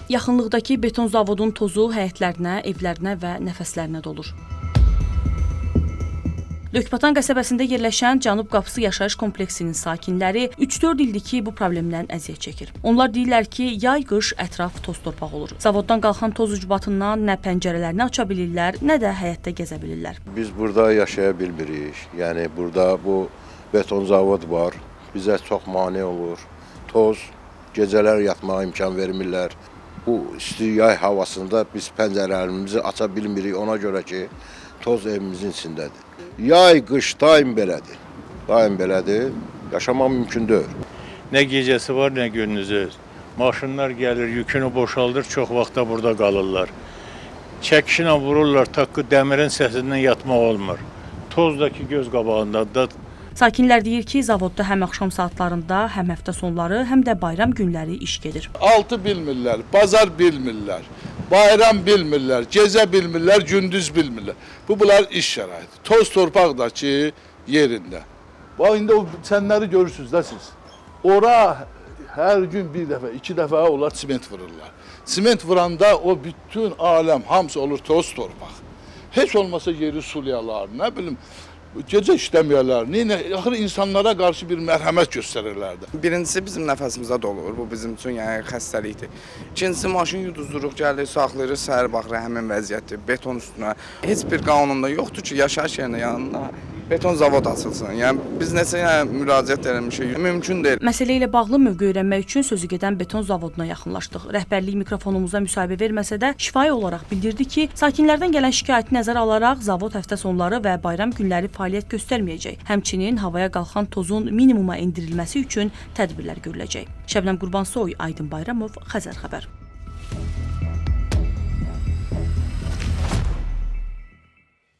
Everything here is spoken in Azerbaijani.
Yaxınlıqdakı beton zavodun tozu həyətlərinə, evlərinə və nəfəslərinə dolur. Lökbatan qəsəbəsində yerləşən Cənub Qapısı yaşayış kompleksinin sakinləri 3-4 ildir ki, bu problemdən əziyyət çəkir. Onlar deyirlər ki, yay-qış ətraf toz torpaq olur. Zavoddan qalxan toz ucbatından nə pəncərələrini aça bilirlər, nə də həyətdə gəzə bilirlər. Biz burada yaşaya bilmirik. Yəni burada bu beton zavod var. Bizə çox mane olur. Toz, gecələr yatmağa imkan vermirlər. Bu isti yay havasında biz pəncərələrimizi aça bilmirik ona görə ki, toz evimizin içindədir. Yay, qış daim belədir. Daim belədir. Yaşamaq mümkün deyil. Nə gecəsi var, nə gündüzü. Maşınlar gəlir, yükünü boşaldır, çox vaxtda burada qalırlar. Çəkişlə vururlar, taqqı dəmirin səsindən yatmaq olmur. Toz da ki göz qabağındadır. Sakinlər deyir ki, zavodda həm axşam saatlarında, həm həftə sonları, həm də bayram günləri iş gedir. Altı bilmirlər, bazar bilmirlər, bayram bilmirlər, gecə bilmirlər, gündüz bilmirlər. Bu bunlar iş şəraiti. Toz torpaq da ki yerində. Bax indi o çənləri görürsünüz də siz. Ora hər gün bir dəfə, iki dəfə onlar siment vururlar. Siment vuranda o bütün aləm hamısı olur toz torpaq. Heç olmasa yeri sulayalar, nə bilim, gecə işləməyələr, nə, axır insanlara qarşı bir mərhəmət göstərirlərdi. Birincisi bizim nəfəsimizə dolur, bu bizim üçün yəni xəstəlikdir. İkincisi maşın yuduzduruq, gəlir, saxlayırıq, səhər baxırıq həmin vəziyyətdir, beton üstünə. Heç bir qanunda yoxdur ki, yaşayış yerinin yanında beton zavod açılsın. Yəni biz neçə yəni, müraciət eləmişik, mümkün deyil. Məsələ ilə bağlı mövqe öyrənmək üçün sözü gedən beton zavoduna yaxınlaşdıq. Rəhbərlik mikrofonumuza müsahibə verməsə də şifahi olaraq bildirdi ki, sakinlərdən gələn şikayəti nəzərə alaraq zavod həftə sonları və bayram günləri fəaliyyət göstərməyəcək. Həmçinin havaya qalxan tozun minimuma endirilməsi üçün tədbirlər görüləcək. Şəbnəm Qurbansoy, Aydın Bayramov, Xəzər Xəbər.